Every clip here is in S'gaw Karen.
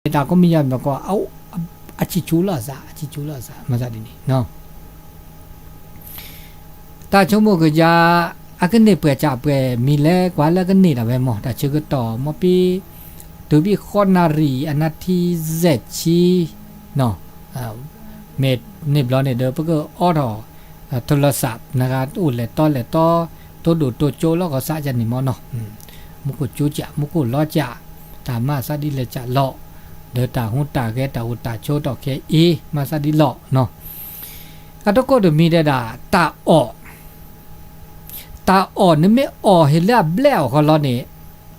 တၢ်ကိးမံၤယါမ့ၢ်ကီး အဆံၣ်ဆူလီၤအသး, အဆံၣ်ဆူလီၤအသး မၤသးဒ်န့ၣ် တၢ်ဆိကမိၣ်ကယါ အကန့ၢ်ပှဲၤစၢ်ပှဲၤမံၤလဲၣ် ကွၢ်လၢကန့ၢ်ဒၣ်ဝဲမး တၢ်ဆၢကတီၢ် မ်ပ တုၤဘံၣ်ဃိးနၣ်ရံၣ် အနၣ်ထံယဲၢ်ဆံ မ့ၢ်န့ၢ်ဘျီန့ၣ်ဒီး ပကအိးထီၣ် ထလီၤစး နဂၤအိၣ်လဲၤတီလဲၤတီ တိဒိၣ်တိကၠိလီၤကီၢ်စးယါန့ၣ်မးနီၤ, မူခိၣ်ကၠိကၠး မူခိၣ်လီကၠး တၢ်မၤသးဒ်လဲၣ်ကၠးလီၤ, ဒီးတၢ်ဟူးတၢ်ဂဲၤ တၢ်အိၣ်တၢ်ဆိးထီၣ်ခဲအံၤ မၤသးဒ်လီၤနီၤ, အတကိးတမံၤဒဲးဒၣ် တၢ်အီၣ် တၢ်အီၣ် နမ့ၢ်အီၣ်ဟ့ၣ်လၢအဘျဲၣ်အီၣ်ဃီလီၤန့ၣ်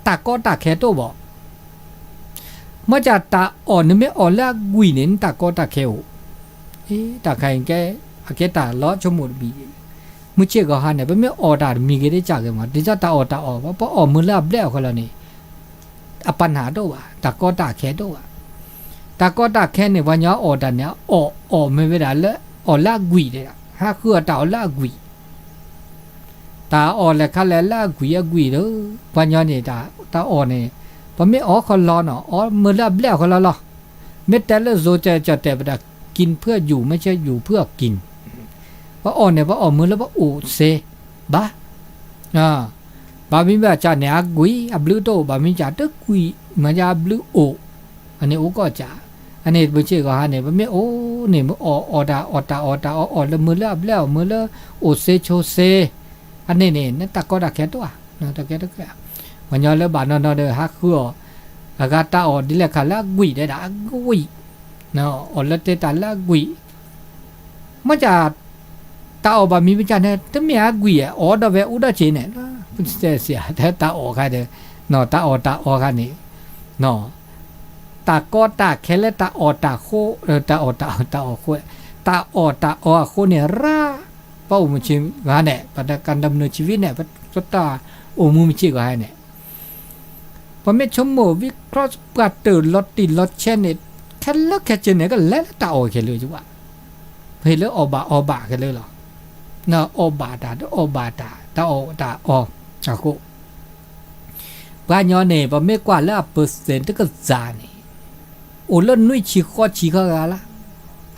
တၢ်ကီတၢ်ခဲတအိၣ်ဘၣ်. မ့ၢ်ကၢ်တၢ်အီၣ် နမ့ၢ်အီၣ်လၢအကွံာ်န့ၣ် နတၢ်ကီတၢ်ခဲအိၣ်, အ့ တၢ်ခါအံၤကဲ အကဲတၢ်လီၤဆိကမိၣ်တမံၤ, မုၢ်ဆ့ၣ်ဂီၤဟါန့ၣ် ပမ့ၢ်အီၣ်တၢ်တမံၤဂ့ၤတကၢ်ဂ့ၤမး ဒ်သိးတၢ်အီၣ်တၢ်အီၣ် ပအီၣ်မုာ်လၢအဘျဲၣ်အီၣ်ဃီလီၤန့ၣ် အပနၢ်တအိၣ်ဘၣ်, တၢ်ကီတၢ်ခဲတအိၣ်ဘၣ်. တၢ်ကီတၢ်ခဲန့ၣ် ပှၤညီအီၣ်တၢ်န့ၣ် အီၣ်အီၣ်မ့ၢ်ဝဲဒၣ်လၢ အီၣ်လၢအကွံာ်ဒဲးဒၣ် ဟးဃုအီၣ်တၢ်အီၣ်လၢအကွံာ် တၢ်အီၣ်လဲၤခါလဲၤလၢအကွံာ်အကွံာ်ဒီး ပှၤညီန့ၣ် တၢ်အီၣ်န့ၣ် ပမ့ၢ်အီၣ်ဃီလီၤနီၤ အီၣ်မုာ်လၢအဘျဲၣ်အီၣ်ဃီလီၤလီၤ. မ့ၢ်တဲလၢ စိကၠီတဲာ်ပဒၣ် กินเพื่ออยู่ ไม่ใช่อยู่เพื่อกิน ပအီၣ်န့ၣ် ပအီၣ်မုာ်လၢပအိၣ်စ့ဘၣ် ဘၣ်မံဘၣ်ကၢ်န့ၣ် အကွံာ် အဘျုးတအိၣ် ဘၣ်မံကၢ်တကွံာ် မ့ၢ်ကၢ်အဘျုးအိၣ် အန့ၣ်အိၣ်ကီၢ်ကၢ်. အန့ၣ်မုၢ်ဆ့ၣ်ဂီၤဟါန့ၣ် ပမ့ၢ်အိၣ်န့ၣ် မ့ၢ်အီၣ်အီၣ်တၢ်အီၣ်တၢ်အီၣ်တၢ်အီၣ်အီၣ်လၢမုာ်လၢအဘျဲၣ်အီၣ်မုာ်လၢအိၣ်စ့ဆိစ့ အန့ၣ်န့ၣ် နတၢ်ကီတၢ်ခဲတအိၣ်ဧါ တၢ်ခဲတအိၣ်ဧါ. ပှၤညီလၢဘၣ်နီၢ်နီၢ်ဒီး ဟးဃုအီၣ် အဂၤတၢ်အီၣ်ဒ်လဲၣ်ခါလၢအကွံာ်ဒဲးဒၣ် အကွံာ် အီၣ်လၢတဲတၢ်လၢအကွံာ် မ့ၢ်ကၢ် တၢ်အီၣ်ဘၣ်မံမ့ၢ်ကၢ်န့ၣ် တမ့ၢ်အကွံာ် အီၣ်ဒီးဝဲအိၣ်ဒီးက့ၤန့ၣ် တဲစ့ၢ် တၢ်အီၣ်ခါဒီး တၢ်အီၣ်တၢ်အီခါန့ၣ် တၢ်ကီတၢ်ခဲလၢတၢ်အီၣ်တၢ်ဃိ တၢ်အီၣ်တၢ်အီၣ်တၢ်အီၣ်ဃိ တၢ်အီၣ်တၢ်အီအဃိန့ၣ် ရၢ ပအိၣ်မုာ်ဆံးဂၤန့ၣ် ပတၢ်ကၤဒၢမနုၤဆံးဝံၤန့ၣ် ပတၢ်အိၣ်မူမုၢ်ဆ့ၣ်ဂီၤဟါန့ၣ် ပမ့ၢ်ဆိကမိၣ်ဝံၤ ခီပှၤတၢၢ်လီၤတံၢ်လီၤဆဲးန့ၣ် ခဲလၢာ်ခဲဆ့န့ၣ် ကလဲၤလၢတၢ်အီၣ်ခဲလၢာ်ဘၣ်. ပဟ့ၣ်လၢအီၣ်ဘၣ်အီဘၣ်ခဲလၢာ်လီၤ. အီၣ်ဘၣ်တၢ် တအီၣ်ဘၣ်တၢ် တၢ်အီၣ်တၢ်အီအဃိ ပှၤညီန့ၣ် ပမ့ၢ်ကွၢ်လၢအပၢၢ်သ့ၣ်တကစၢ်န့ၣ် အိၣ်လၢနွံဆံဃိးဆံခီဂၤလၢ်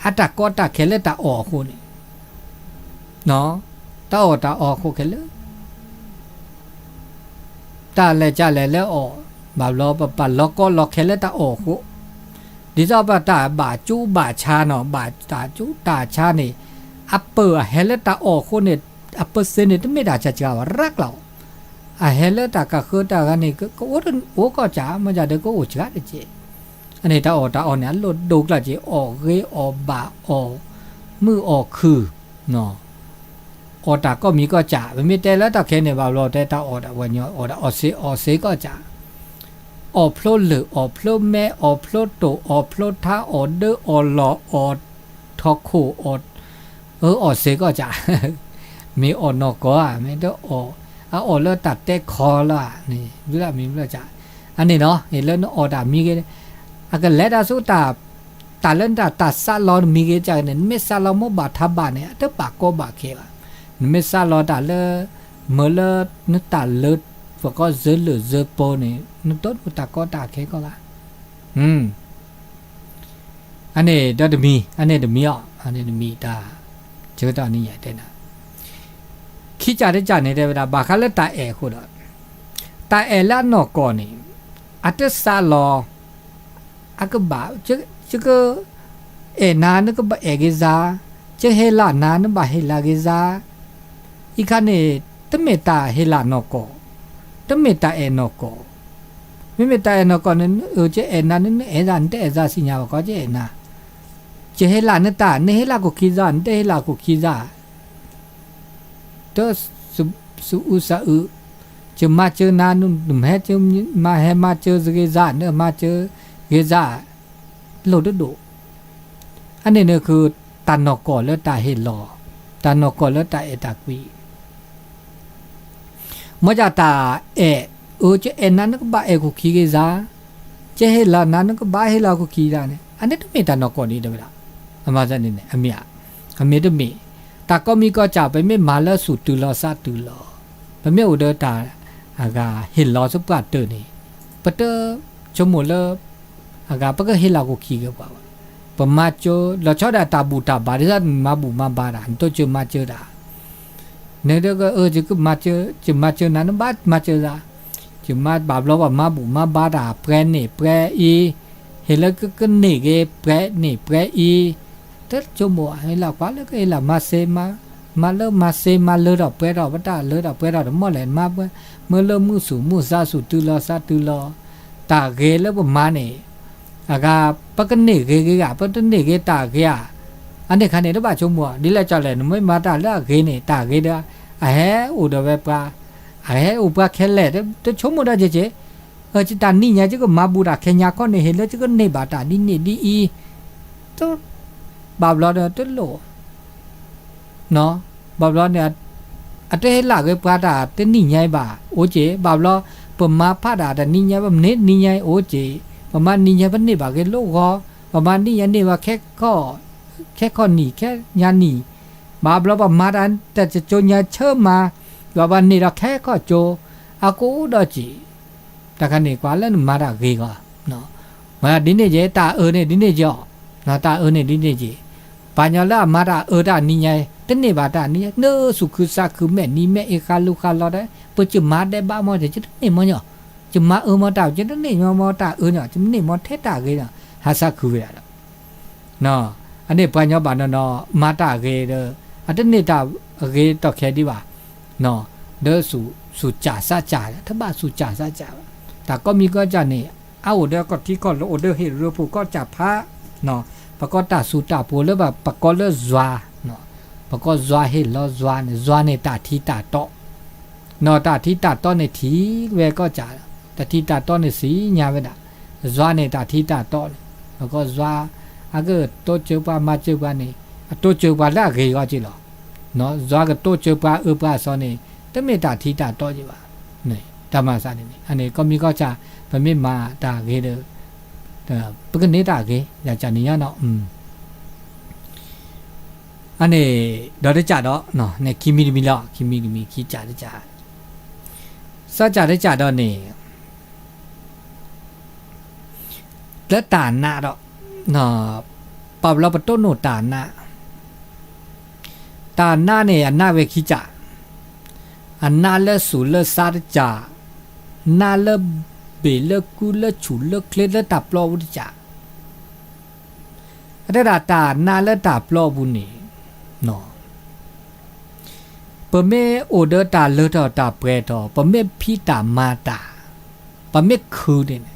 အတၢ်ကီတၢ်ခဲလၢတၢ်အီၣ်အဃိန့ၣ် တၢ်အီၣ်တၢ်အီအဃိခဲလၢာ် တၢ်လဲၤကၢ်လဲၤလၢအီၣ် ဘၣ်ဘျီပပာ်လီၤကီလီၤခဲလၢတၢ်အီၣ်အဃိ ဒ်သိးပတၢ်ဘၣ်ကၠူဘၣ်ဆါနီၤ ဘၣ်တၢ်ကၠူတၢ်ဆါန့ၣ် အပၢၢ်အဟဲလၢတၢ်အီၣ်အဃိန့ၣ် အပၢၢ်သ့ၣ်န့ၣ် တမ့ၢ်တၢ်ဆါစှၤဘၣ် ရၢကျီၤ အဟဲလၢတၢ်ကဃၢတၢ်ဂၤန့ၣ် ကအိၣ်အိၣ်ကီၢ်စး မ့ၢ်ဒၣ်ဒီးကအိၣ်စှၤတက့ၢ်. အန့ၣ်တၢ်အီၣ်တၢ်အီန့ၣ် အလိၣ်ဒိကျၢ်က့ၤ အီၣ်ဂ့ၤအီၣ်ဘၣ်အီၣ်မုၢ်အီၣ်ခုၣ် အီၣ်တၢ်ကိးမံၤကိးစး ပမ့ၢ်တဲလၢတၢ်ခဲန့ၣ် ဘၣ်ဘျီတဲတၢ်အီၣ်ဒၣ်ဝဲညီ အီၣ်ဒၣ်အီၣ်စ့အီၣ်စ့ကိးစး အီၣ်ဖျိလၢၢ် အီၣ်ဖျိမဲ အီၣ်ဖျိတိၣ် အီၣ်ဖျိထါ အီၣ်ဒၢ အီၣ်လီၢ် အီၣ်ထီၣ်ခိၣ် အီၣ် အီၣ်စ့ကိးစး မ့ၢ်အီၣ်နီၢ်ကီၢ်ဧါ မ့ၢ်တအီၣ် အအီၣ်လၢတၢ်တဲခီလၢ်ဧါန့ၣ် ဘျုးမံၤဘျုးစး အန့ၣ်နီၤ လၢနအီၣ်တၢ်မံၤဂ့ၤ အကလဲၤတၢ်ဆူတၢ် တၢ်လၢနတၢ်တၢ်စးလီၤမံၤဂ့ၤစးဂ့ၤန့ၣ် နမ့ၢ်စးလီၤမ့ၢ်ဘၣ်ထါဘၣ်န့ၣ် အတဘၣ်ကီဘၣ်ခဲဘၣ်. နမ့ၢ်စးလီၤတၢ်လၢ မၢလၢနတၢ်လၢ ပကီၢ်စၢလၢၢ်စၢပိၤန့ၣ် နတိၢ်နတၢ်ကီတၢ်ခဲကီၢ်ဘၣ် အန့ၣ်ဒီးတမံၤ အန့ၣ်တမံၤအီၤ အန့ၣ်တမံၤတၢ် ဆၢကတီၢ်နံၤယတဲနၤ ခံကၢ်တကၢ်န့ၣ် တဲဝဲဒၣ် ဘၣ်ဃးလၢတၢ်အဲၣ်အဃိဒီး တၢ်အဲၣ်လၢအနီၢ်ကီၢ်န့ၣ် အတစးလီၤ အကဘၣ် ကအဲၣ်နၤ နကဘၣ်အဲၣ်က့ၤစါ, ကဟ့ၣ်လီၤနၤ နဘၣ်ဟ့ၣ်လီၤက့ၤစါ, အံၤခါန့ၣ် တမ့ၢ်တၢ်ဟ့ၣ်လီၤနီၢ်ကီၢ်, တမ့ၢ်တၢ်အဲၣ်နီၢ်ကီၢ်, မ့မ့ၢ်တၢ်အဲၣ်နီၢ်ကီၢ်န့ၣ် ကအဲၣ်နၤ နအဲၣ်စါ နတအဲၣ်စါ စံၣ်ညါဘၣ်ကီး ကအဲၣ်နၤ, ကဟ့ၣ်လီၤနတၢ် နဟ့ၣ်လီၤခိၣ်ခံစါ နတဟ့ၣ်လီၤခိၣ်ခံစါ တ စအုးစအုး, ကမၤစၢၤနၤ နမ့ၢ်ဟဲ မၤဟဲမၤစၢၤဂ့ၤစါ နမၤစၢၤဂ့ၤစါ, လိၣ်တဒိၣ်, အန့ၣ်န့ၣ်ဃု တၢ်နီၢ်ကီၢ်လၢတၢ်ဟ့ၣ်လီၤ, တၢ်နီၢ်ကီၢ်လၢတၢ်အဲၣ်တၢ်ကွံ မ့ၢ်ဒၣ်တၢ်အဲၣ်, အၢ ကအဲၣ်နၤ နကဘၣ်အဲၣ်ခိၣ်ခံဂ့ၤစါ, ကဟ့ၣ်လီၤနၤ နကဘၣ်ဟ့ၣ်လီၤခိၣ်ခံဂ့ၤစါန့ၣ် အန့ၣ်တမ့ၢ်တၢ်နီၢ်ကီၢ်ဒ်တဲဝဲဒၣ်, အမၤစၢၤန့ၣ်န့ၣ် အမ့ၢ်, အမ့ၢ်တမ့ၢ်, တၢ်ကိးမံၤကိးစၢ် ပမ့ၢ်မၤလၢသူၣ်တုၤလီၤသးတုၤလီၤ, ပမ့ၢ်အိၣ်ဒီးတၢ် အဂၤဟ့ၣ်လီၤဆူပှၢ်တၢၢ်န့ၣ်, ပတဆိကမိၣ်လၢ အဂၤပကဟ့ၣ်လီၤခိၣ်ခံက့ၤပှၤဘၣ်. ပမၤစၢၤ လီၤဆီဒၣ်တၢ်ဘူၣ်တၢ်ဘါ ဒ်သိးနမၤဘူၣ်မၤဘါတၢ် နတိစၢၤမၤစၢၤတၢ် နက ယကမၤစၢၤ ယမၤစၢၤနၤ နဘၣ်မၤစၢၤသး, ယမၤဘၣ်ဘျီပှၤမၤဘူၣ်မၤဘါတၢ် ပှဲၤန့ၢ်ပှဲၤအံၤ, ဟ့ၣ်လၢကကန့ၢ်ဂ့ၤ ပှဲၤန့ၢ်ပှဲၤအံၤ, တဆိကမိၣ် ဟ့ၣ်လီၤကွၢ်လၢကဟ့ၣ်လီၤမၤစ့မၤ, မၤလၢမၤစ့မၤလၢထီၣ်ပှဲၤထီၣ် ပတၢ်လၢထီၣ်ပှဲၤထီၣ်တမီၢ်လဲၣ် မၤပှဲၤ မ့ၢ်လၢမုၢ်ဆူၣ်မုၢ်ဆါဆူၣ်တုၤလီၤဆါတုၤလီၤ, တၢ်ဂ့ၤလၢပမၤန့ၣ် အဂၤ ပကန့ၢ်ဂ့ၤဂ့ၤဂ့ၤ ပတန့ၢ်ဂ့ၤတၢ်ဂ့ၤဧါ, အန့ၣ်ခါန့ၣ် တဘၣ်ဆိကမိၣ် ဒ်လဲၣ်ကီလဲၣ် နမ့ၢ်မၤတၢ်လၢအဂ့ၤန့ၣ် တၢ်ဂ့ၤဒီး အဟဲအိၣ်ဒီးဝဲပှၤ, အဟဲအိၣ်ပှၤခဲလၢာ် တဆိကမိၣ်ဒီးက့ၤက့ၤ, တၢ်နံၤညါ ယကမၤဘူၣ်တၢ်ခဲညါခီန့ၣ် ဟ့ၣ်လၢယကန့ၢ်ဘၣ်တၢ်ဒ်န့ၣ်ဒ်အံၤ, တ ဘၣ်ဘျီဒီးတလိၣ် ဘၣ်ဘျီန့ၣ် အတဟ့ၣ်လၢဂ့ၤပှၤတၢ်တနံၤညါအံၤဘၣ် အိၣ်က့ၤ, ဘၣ်ဘျီ ပမၤဖးတၢ်တနံၤညါ ပမၤန့ၢ်နံၤညါအံၤ အိၣ်က့ၤ, ပမၤနံၤညါပန့ၢ်ဘၣ်ဂ့ၤလိာ်ဂီၤ, ပမၤနံၤညါန့ၢ်ဘၣ်ခဲခီၣ်, ခဲခီၣ်နံၣ် ခဲညါနံၣ်, ဘၣ်ဘျီပမၤတၢ်တကၠိညါဆၢမၤ, ဘၣ်ဘျီန့ၢ်ဒီးခဲခီၣ်ကၠိ, အကအိၣ်ဒီးက့ၤ တၢ်ခါန့ၣ် ကွၢ်လၢနမၤတၢ်ဂ့ၤဂီၢ်, ဒ်န့ၣ်က့ၤ တၢ်အၢန့ၣ်ဒ်န့ၣ်က့ၤအီၤ, တၢ်အၢန့ၣ်ဒ်န့ၣ်က့ၤ, ပှၤကညီလၢအမၤတၢ်အၢတၢ်နံၤညါ, တန့ၢ်ဘၣ်တၢ်နံၤညါ, နဆူၣ်ခုသးခုမဲာ်နံၤမဲာ်အ့ၣ်ဃါလူၤဃါလီၤဒီး ပကမၤဒဲးဘးမီၢ် ယတန့ၢ်မီၢ်ညီ, ယမၤအၢမီၢ်တၢ် ယတန့ၢ်မီၢ်မီၢ်တၢ်အၢညီ, ယမ့ၢ်န့ၢ်မီၢ်ထဲတၢ်ဂ့ၤဒီး ဟးသးခုဝဲဒၣ်ဒီး အန့ၣ်ပှၤကညီဘၣ်နီၢ်နီၢ် မၤတၢ်ဂ့ၤဒီး အတန့ၢ်တၢ်ဂ့ၤတီၢ်ခဲဒံးဘၣ်, ဒီးစူၣ်စူၣ်ကၠၣ်စးကၠၣ်, တဘၣ်စူၣ်ကၠၣ်စးကၠၣ်ဘၣ်, တၢ်ကိးမံၤကိးကၠၢ်န့ၣ် အအိၣ်ဒီးကီၢ်ထံကီၢ်လိၤ အိၣ်ဒီးဟ့ၣ်ရၢပူၤကီၢ်ကၠၢ်ဖး, ပကိးတၢ်စူၣ်တၢ်ပှီၤလၢဘၣ် ပကိးလၢယွၤ, ပကိးယွၤဟ့ၣ်လီၤယွၤန့ၣ် ယွၤန့ၣ်တၢ်ထံတၢ်တီ နီၢ်တၢ်ထံတၢ်တီန့ၣ်ထံၣ်ဝဲကီၢ်ကၠၢ်, တၢ်ထံတၢ်တီန့ၣ်သ့ၣ်ညါဝဲဒၣ်, ယွၤန့ၣ်တၢ်ထံတၢ်တီန့ၣ်, ပကိးယွၤ အကတိစၢၤပှၤမၤစၢၤပှၤန့ၣ် အတိစၢၤပှၤလၢအဂ့ၤဂီၢ်က့ၤလီၤ, ယွၤကတိစၢၤပှၤအၢပှၤအသီန့ၣ် တမ့ၢ်တၢ်ထံတၢ်တီက့ၤဘၣ်, တၢ်မၤသးန့ၣ်န့ၣ် အန့ၣ်ကိးမံၤကိးကၠၢ် ပမ့ၢ်မၤတၢ်ဂ့ၤဒီး ပကန့ၢ်တၢ်ဂ့ၤ ယကၠၢ်န့ၣ်ညါနီၤ အန့ၣ် ဒီးတကးဒီး န့ၣ်ခံမံၤတမံၤလီၤ ခံမံၤတမံၤ ခံကးတကး, စီကးတကးဒီးန့ၣ် လၢတၢ်နးဒီး ပဘျီပတိၢ်နီၣ်တၢ်နး, တၢ်နးန့ၣ် အနးဝဲခံကး, အနးလၢစူၣ်လၢစါတကး, နးလၢဘ့ၣ်လၢကူလၢဆူၣ်လၢချ့လၢတၢ်ပျီပူၤတကး အတဲဒၣ်တၢ်နးလၢတၢ်ပျီပူၤန့ၣ်, ပမ့ၢ်အိၣ်ဒီးတၢ်လၢထီၣ်တၢ်ပှဲၤထီၣ် ပမ့ၢ်ဖံးတၢ်မၤတၢ်, ပမ့ၢ်ခုန့ၣ်န့ၣ်,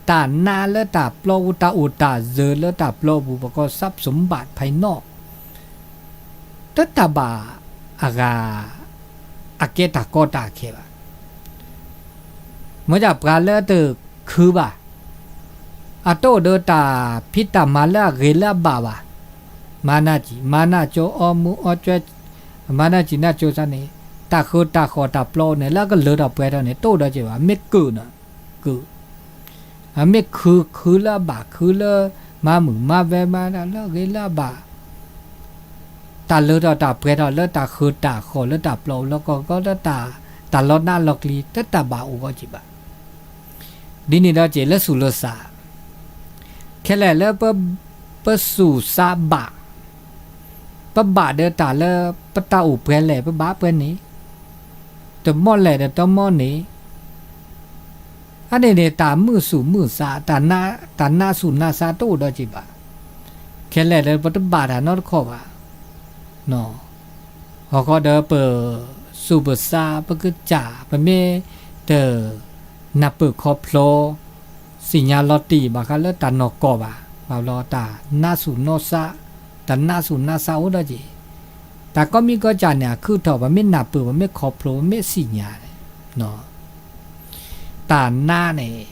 တၢ်နးလၢတၢ်ပျီပူၤ တၢ်အိၣ်တၢ်စၢၤလၢတၢ်ပျီပူၤ ပကိး ทรัพย์สมบัติภายนอก တတၢ်ဘၣ်အဂၤ အကဲတၢ်ကီတၢ်ခဲဘၣ်. မ့ၢ်ဒၣ်ပှၤလၢတခုဘၣ်, အတအိၣ်ဒီးတၢ်ဖံးတၢ်မၤလၢအဂ့ၤလၢအဘၣ်ဘၣ်, မၤနၢ်ကံၣ် မၤနၢ်ကၠိ အီမူအီကၠွဲ, မၤနၢ်ကံၣ်နၢ်ကၠိသးန့ၣ်, တၢ်ဃုတၢ်ဃီၣ်တၢ်ပျီန့ၣ် လၢအကလၢထီၣ်ပှဲၤထီၣ်န့ၣ် တအိၣ်ဒီးက့ၤဘၣ်, မ့ၢ်ကုာ်န့ၣ်, ကုာ် အမ့ၢ်ခု ခုလၢအဘၣ် ခုလၢမၤမုာ်မၤဝဲမၤတၢ်လၢအဂ့ၤလၢအဘၣ်, တၢ်လၢထီၣ်တၢ်ပှဲၤထီၣ်လၢတၢ်ဃုတၢ်ဃီၣ်လၢတၢ်ပျီလၢကီၢ်ကီၢ်လၢတၢ် တၢ်လီၤနးလီၤကျံၤ တတၢ်ဘၣ်အိၣ်ဂီၢ်က့ၤဘၣ်. ဒ်န့ၣ်ဒီးက့ၤလၢစူၣ်လၢစါ, ခဲလၢာ်လၢပ ပစူၣ်စါဘၣ်, ပဘၣ်ဒီးတၢ်လၢပတၢ်အိၣ်ပှဲၤလဲၣ် ပဘၣ်ပှဲၤန့ၣ်, တမီၢ်လဲၣ်ဒီးတမီၢ်န့ၣ် အန့ၣ်န့ၣ် တၢ်မုာ်သူၣ်မုာ်သး တၢ်နးသူၣ်နးသးတအိၣ်ဒီးက့ၤဘၣ်. ခဲလၢာ်လၢပတဘၣ်တၢ်နီတခီၣ်ဘၣ်. ဟီၣ်ခိၣ်ဒီးပစူၣ်ပစါ ပကစၢ် ပမ့ၢ်တနၢ်ပၢၢ်ခီဖျိ သ့ၣ်ညါလီၤတံၢ်ဘၣ်ဃးလၢတၢ်နီၢ်ကီၢ်ဘၣ်, ဘၣ်ဘျီတၢ်နးသူၣ်နီၢ်သး, တၢ်နးသူၣ်နးသးအိၣ်ဒီးက့ၤ, တၢ်ကိးမံၤကိးကၢ်န့ၣ် အခုၣ်ထီၣ် ပမ့ၢ်နၢ်ပၢၢ် ပမ့ၢ်ခီဖျိ ပမ့ၢ်သ့ၣ်ညါန့ၣ် တၢ်နးန့ၣ်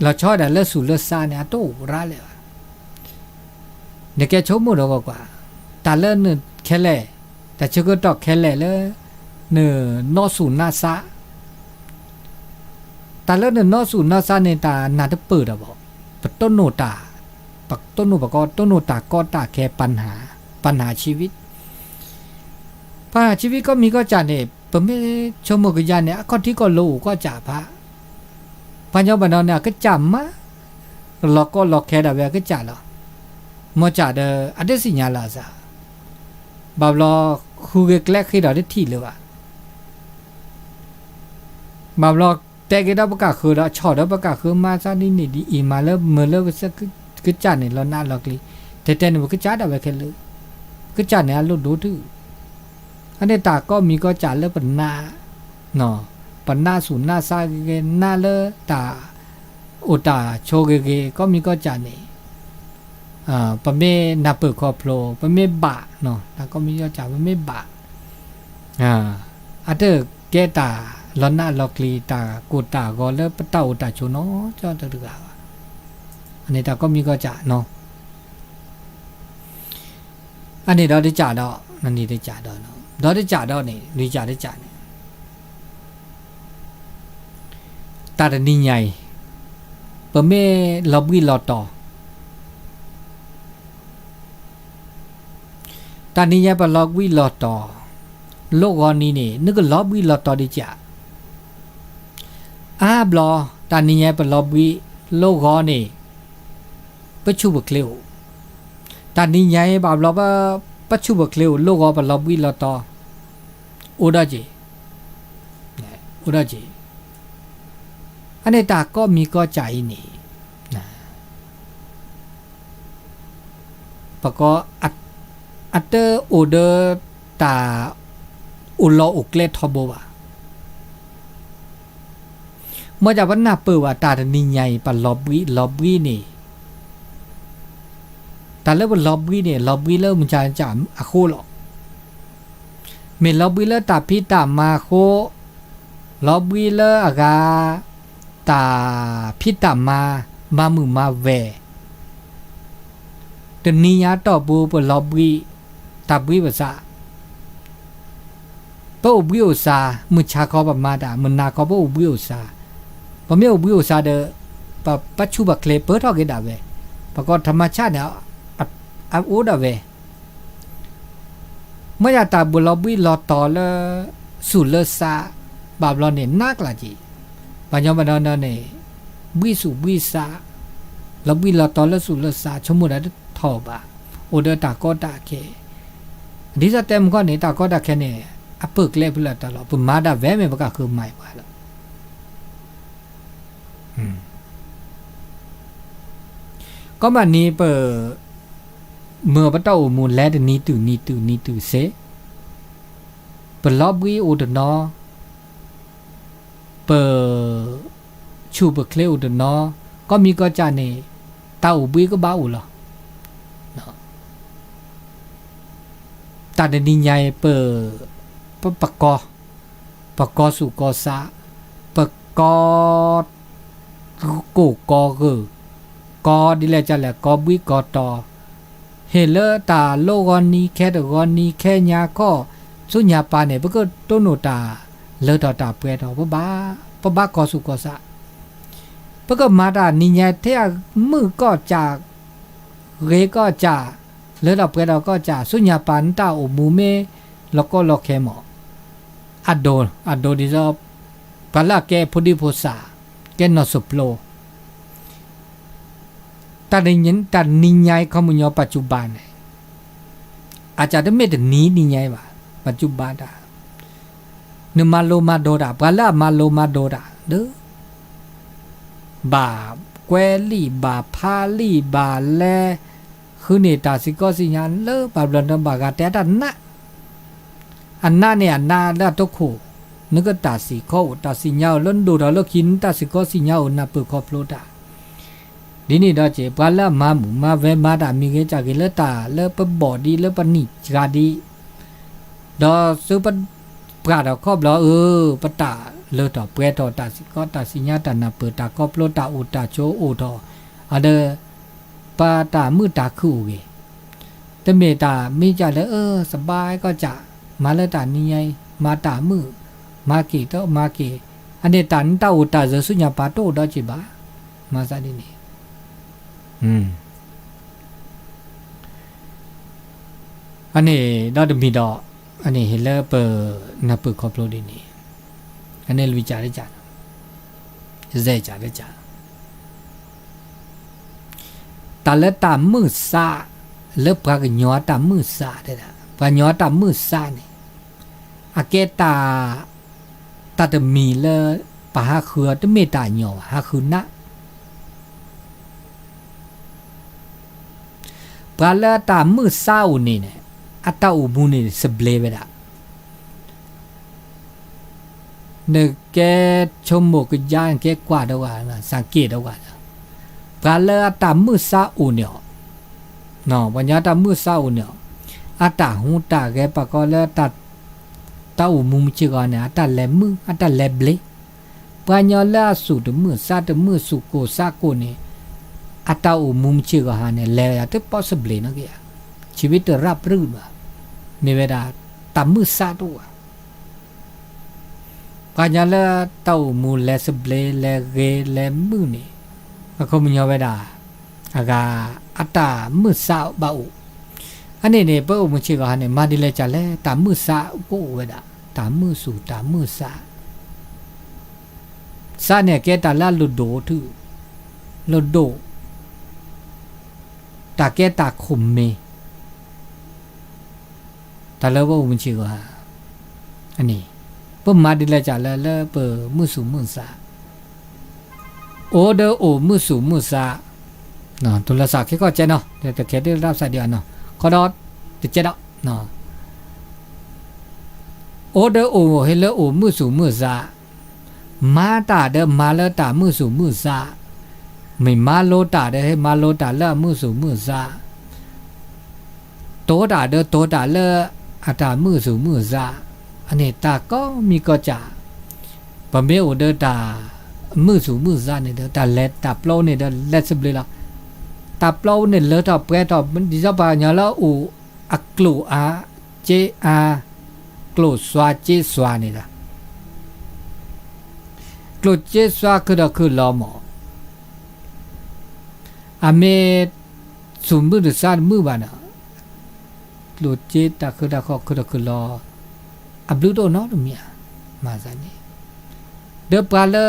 လီၤဆီဒၣ်လၢစူၣ်လၢစါန့ၣ် အတအိၣ်ရၤလၢၤဘၣ်. နကဲဆိကမိၣ်ဒီးကွၢ်ကွၢ်, တၢ်လၢနခဲလၢာ်, တၢ်ဆၢကတီၢ်ခဲလၢာ်လၢ နနီၢ်သူၣ်နါစး, တၢ်လၢနနီၢ်သူၣ်နါစးန့ၣ် တၢ်နၢ်တပၢၢ်တၢ်ဘၣ်, ပတိၢ်နီၣ်တၢ်, ပတိၢ်နီၣ်ပကီၢ် တိၢ်နီၣ်တၢ်ကီတၢ်ခဲ ပနၢ်, ပနၢ်ဆံဝံ, ပနၢ်ဆံဝံကိးမံၤကိးကၢ်န့ၣ် ပမ့ၢ်ဆိကမိၣ်ကယၤန့ၣ် အခီၣ်ထံးကီၢ်လိၤအိၣ်ကီၢ်ကၢ်ဖး, ပှၤညီဘၣ်နီၢ်န့ၣ် အကစၢ်မၤ လီၤကီလီၤခဲဒၣ်ဝဲအကစၢ်လီၤ. မ်ကစၢ်ဒီး အတသ့ၣ်ညါလၢအစၢ်, ဘၣ်ဘျီ ဃုဂ့ၤကျဲဃ့ဒီးတထံၣ်လၢၤဘၣ်. ဘၣ်ဘျီ တဲက့ၤဒီးပကၢ်ဃၢၤဒီး ဆီၣ်ဒီးပကၢ်ဃၢၤ မၤသးဒ်န့ၣ်ဒ်အံၤ မၤလၢမုာ်လၢ ကစၢ်န့ၣ် လီၤနးလီၤကျံၤ, တဲတဲန့ၣ် ပကစၢ်ဒၣ်ဝဲခဲလၢာ်, ပကစၢ်န့ၣ် အလိၣ်ဒိၣ်တုၤ, အန့ၣ်တၢ်ကိးမံၤကိးစၢ်လၢပနး ပနးဆူၣ်နးဆါဂ့ၤဂ့ၤ နးလၢတၢ်အိၣ်တၢ်ဆိးဂ့ၤဂ့ၤ ကိးမံၤကိးစၢ်န့ၣ် ပမ့ၢ်နၢ်ပၢၢ်ခီဖျိ ပမ့ၢ်ဘၣ် တၢ်ကိးမံၤကိးစၢ် ပမ့ၢ်ဘၣ် အတကဲတၢ်လီၤနးလီၤကျံၤ တၢ်ကိၢ်တၢ်ဂီၤလၢပတၢ်အိၣ်တၢ်ဆိးနီတဂၤဘၣ်. အန့ၣ်တၢ်ကိးမံၤကိးစၢ်နီၤ. အန့ၣ်ဒီးတကးဒီး နန့ၣ်တကးဒီး ဒီးတကးဒီးန့ၣ် လွံၢ်ကးတကးန့ၣ် တၢ်တနံၤညါအံၤ ပမ့ၢ်လီၤဘှံးလီၤတီၤ တၢ်နံၤညါပလီၤဘှံးလီၤတီၤ လိၣ်ဂီၤနံၤန့ၣ် နကလီၤဘှံးလီၤတီၤဒံးကး အါဘျီ တၢ်နံၤညါပလီၤဘှံး လိၣ်ဂီၤန့ၣ် ပဆူၣ်ပချ့အိၣ်, တၢ်နံၤညါအံၤဘၣ်ဘျီ ပဆူၣ်ပချ့အိၣ် လိၣ်ဂီၤပလီၤဘှံးလီၤတီၤ အိၣ်ဒီးက့ၤ, အိၣ်ဒီးက့ၤ, အန့ၣ်တၢ်ကိးမံၤကိးစၢ်အံၤန့ၣ် ပက အတအိၣ်ဒီးတၢ်အိၣ်လီၤအိၣ်ကျဲထီဘိဘၣ်. မ့ၢ်ဒ်ပနၢ်ပၢၢ်ဘၣ်တၢ်တနံၤညါအံၤ ပလီၤဘှံးလီၤဘှံးန့ၣ် တၢ်လၢပလီၤဘှံးန့ၣ် လီၤဘှံးလၢမုၢ်ဆါအကစၢ်အဃိလီၤ. မ့ၢ်လီၤဘှံးလၢတၢ်ဖံးတၢ်မၤအဃိ, လီၤဘှံးလၢအဂၤ တၢ်ဖံးတၢ်မၤ မၤမုာ်မၤဝဲၤ တနံၤညါတီၢ်ပူၤ ပလီၤဘှံး တၢ်ဘှံးပသး, ပအိၣ်ဘှံးအိၣ်သး မုၢ်ဆါခီပမၤတၢ် မုၢ်နၤခီပအိၣ်ဘှံးအိၣ်သး, ပမ့ၢ်အိၣ်ဘှံးအိၣ်သးဒီး ပဆူၣ်ပချ့ပၢထီၣ်က့ၤဒၣ်ဝဲ, ပကီၢ်ထမဆၣ်န့ၣ် အအိၣ်ဒၣ်ဝဲ မ့ၢ်ဒ်တၢ်ဘှံးလီၤဘှံးလီၤတီၤလၢ သူၣ်လၢသး ဘၣ်ဘျီန့ၣ် နးကျးက့ၤ, ပှၤညီဘၣ်နီၢ်နီၢ်န့ၣ် ဘှံးသူၣ်ဘှံးသး, လီၤဘှံးလီၤတီၤလၢသူၣ်လၢသး ဆိကမိၣ်ဒၣ်တထီၣ်ဘၣ်, အိၣ်ဒီးတၢ်ကီတၢ်ခဲ, ဒ်သိးတဲမုၢ်ခီၣ်န့ၣ် တၢ်ကီတၢ်ခဲန့ၣ် အပၢၢ်ကျဲဖဲလဲၣ်တၢ်လီၤ ပမၤဒၣ်ဝဲမ့ၢ်ပကဃုမၤပှၤလီၤ. ကီးမးနံၤပ မုာ်ပတၢ်အိၣ်မူလဲၤတနံၤတုၤနံၤတုၤနံၤတုၤစ့ၢ်, ပလီၤဘှံးအိၣ်တနီၤ, ပ ဆူၣ်ပချ့အိၣ်တနီၤ, ကီၢ်မံၤကီၢ်ကၢ်န့ၣ် တၢ်အိၣ်ဘှံးကဘၣ်အိၣ်လီၤ. တၢ်တနံၤညါအံၤ ပ ပ ပကီၢ်, ပကီၢ်သူၣ်ကီၢ်သး, ပကီၢ် ကိၢ်ကီၢ်ဂီၤ, ကီၢ်ဒ်လဲၣ်ကလဲၣ် ကီၢ်ဘှံးကီၢ်တီၤ, ဟ့ၣ်လၢတၢ်လီၢ်ဂီၤနံၤခဲတဂီၤနံၤခဲညါခီ, ဆူညါပၤန့ၣ် ပကတိၢ်နီၣ်တၢ်လၢထီၣ်တၢ်ပှဲၤထီၣ်, ပဘၣ်ကီၢ်သူၣ်ကီၢ်သး, ပကမၤတၢ်နံၤညါထဲအမုာ်ကီၢ်စၢ်, ဂ့ၤကီၢ်စၢ်, လၢထီၣ်ပှဲၤထီၣ်ကီၢ်စၢ်, ဆူညါပၤနတၢ်အိၣ်မူမ့ၢ်လီၤကီလီၤခဲမး, အဒိ, အဒိဒ်သိး ပှၤလၢအကဲဖိဒံဖိသၣ်, ကဲနီၢ်စိၣ်ပျိ တၢ်နံၤညါအံၤခီမညီ ပာ်စူၣ်ဘၣ်န့ၣ်, အစၢ်တမ့ၢ်တနံၤနံၤညါအံၤဘၣ်, ပာ်စူၣ်ဘၣ်တၢ်, နမၤလိမၤဒိးတၢ်, ပှၤလၢအမၤလိမၤဒိးတၢ်ဒီး ဘၣ်ကွဲးလံာ်ဘၣ်ဖးလံာ်ဘၣ်လဲၤ, ဃုန့ၢ်တၢ်စံၣ်ကီစံၣ်ညါလၢပှၤဘျီန့ၣ် ဘၣ်ဂၤတဲတၢ်နး အနးန့ၣ်အနးလၢအတခိၣ်, နကတၢ်စံၣ်ခီအိၣ် တၢ်စံၣ်ညါအိၣ်လၢနဒိၣ်ထီၣ်လၢခံ နတၢ်စံၣ်ကီစံၣ်ညါအိၣ် နၢ်ပၢၢ်ခီဖျိတၢ်, ဒ်န့ၣ်ဒီးက့ၤ ပှၤလၢအမၤမုာ်မၤဝဲမၤတၢ်မံၤဂ့ၤကၢ်ဂ့ၤ လၢတၢ်လၢပဘီၣ်ဒံးလၢပနံၣ်စှၤဒံး ဒီးသုပပှၢ်ထီၣ်ခီဘျီအၢ ပတၢ်လၢထီၣ်ပှဲၤထီၣ် တၢ်စံၣ်ကီတၢ်စံၣ်ညါ တၢ်နၢ်ပၢၢ်တၢ်ခီဖျိ တၢ်အိၣ်တၢ်ဆိးအိၣ်ထီၣ်, အဒီး ပတၢ်မုာ်တၢ်ခုအိၣ်ဂ့ၤ, တမ့ၢ်တၢ်မံၤကၢ်လၢအၢ စဘါကီၢ်ကၢ်, မၤလၢတၢ်နံၤညါအံၤ မၤတၢ်မုာ်, မၤက့ၤတမၤက့ၤ, အန့ၣ်တၢ်နတၢ်အိၣ်တၢ်စၢၤဆူညါပၤတအိၣ်ဒီးက့ၤဘၣ်, မၤသးဒ်န့ၣ် အန့ၣ်ဒီးတမံၤဒီး အန့ၣ်ဟ့ၣ်လၢပနၢ်ပၢၢ်ခီဖျိဒ်န့ၣ်, အန့ၣ်လွံၢ်ကၢ်တကၢ်, ယဲၢ်ကၢ်တကၢ်, တၢ်လၢတၢ်မုာ်သး, လၢပှၤကညီအတၢ်မုာ်သးတဲဒၣ်, ပှၤကညီအတၢ်မုာ်သးန့ၣ်, အကဲတၢ်, တၢ်တမံၤလၢ ပဟးဃုအီၤတမ့ၢ်တၢ်ညီဘၣ်, ဟးဃုနး ပှၤလၢအတၢ်မုာ်သးအိၣ်န့ၣ်န့ၣ်, အတၢ်အိၣ်မူန့ၣ်စဘျ့ဝဲဒၣ်. နကဲဆိကမိၣ်ကယါ နကဲကွၢ်ဒီးဝဲ, စၢ်က့ၣ်ဒီးဝဲ, ပှၤလၢအတၢ်မုာ်သးအိၣ်န့ၣ်အီၤ, ပှၤညီတၢ်မုာ်သးအိၣ်န့ၣ်အီၤ, အတၢ်ဟူးတၢ်ဂဲၤ ပှၤကိးလၢ တၢ်အိၣ်မူမုၢ်ဆ့ၣ်ဂီၤန့ၣ် အတၢ်လဲၤမုာ် အတၢ်လဲၤဘျ့, ပှၤညီလၢအသူၣ်တမုာ်သးတမုာ် သူၣ်ကိၢ်သးကိၢ်န့ၣ်, အတၢ်အိၣ်မူမုၢ်ဆ့ၣ်ဂီၤဟါန့ၣ် လဲၤဝဲဒၣ်တပီၣ်စဘျ့နီၢ်က့ၤဧါ, ဆံးဝံတရၣ်ပြုၣ်ဘၣ်, မ့ၢ်ဝဲဒၣ်တၢ်မုာ်သးတအိၣ်ဘၣ်. ပှၤညီလၢတၢ်အိၣ်မူလဲၤစဘျ့ လဲၤဂ့ၤ လဲၤမုာ်န့ၣ်, အခီပညီဝဲဒၣ် အဂၤ အတၢ်မုာ်သးဘၣ်အိၣ်, အန့ၣ်န့ၣ် ပအိၣ်မုၢ်ဆ့ၣ်ဂီၤဟါန့ၣ် မၤဒ်လဲၣ်ကလဲၣ် တၢ်မုာ်သးကအိၣ်ဝဲဒၣ်, တၢ်မုာ်သူၣ်တၢ်မုာ်သး သးန့ၣ်ကဲတၢ်လၢအလိၣ်ဒိၣ်ထူၣ်, လိၣ်ဒိၣ်, တၢ်ကဲတၢ်ခိၣ်မ့ၢ်, တၢ်လၢပအိၣ်မုၢ်ဆ့ၣ်ဂီၤဟါ, အန့ၣ်, ပမၤဒ်လဲၣ်ကလဲၣ်လၢပမုာ်သူၣ်မုာ်သး, အိၣ်ဒီးအိၣ်မုာ်သူၣ်မုာ်သး, တုၤလၢသးခဲကီၢ်ကဲနီၤ တခဲဒ်လၢတၢ်ဖးဒံးဘၣ်နီၤ ခီဒီး, တကဲဒီး အိၣ်ဒီးအိၣ်ဟ့ၣ်လၢအိၣ်မုာ်သူၣ်မုာ်သး, မၤတၢ်ဒီးမၤလၢတၢ်မုာ်သူၣ်မုာ်သး, မ့ၢ်မၤလိတၢ်ဒီးဟ့ၣ်မၤလိတၢ်လၢအမုာ်သူၣ်မုာ်သး, တိၤတၢ်ဒီးတိၤတၢ်လၢအတၢ်မုာ်သူၣ်မုာ်သး, အန့ၣ်တၢ်ကိးမံၤကိးကၢ်, ပမ့ၢ်အိၣ်ဒီးတၢ်မုာ်သူၣ်မုာ်သးန့ၣ်ဒီး တၢ်လဲၤတၢ်ပျီန့ၣ်ဒီးလဲၤစဘျ့လီၤ. တၢ်ပျီန့ၣ်လၢထီၣ်ပှဲၤထီၣ် ဒ်သိးပှၤကညီလၢအအိၣ်အကျိၣ်အါ, စ့အါ, ကျိၣ်စွါစ့စွါန့ၣ်ဒီး ကျိၣ်စ့စွါခုၣ်ဒီးခုၣ်လီၤမး, အမ့ၢ်သူၣ်မုာ်တသးတမုာ်ဘၣ်ဒီး ကျိၣ်စ့တၢ်ခုၣ်တၢ်ဃီခုၣ်ဒီးခုၣ်လီၤ, အဘျုးတအိၣ်နီတမံၤဧါ, မၤသးန့ၣ်, ဒီးပှၤလၢ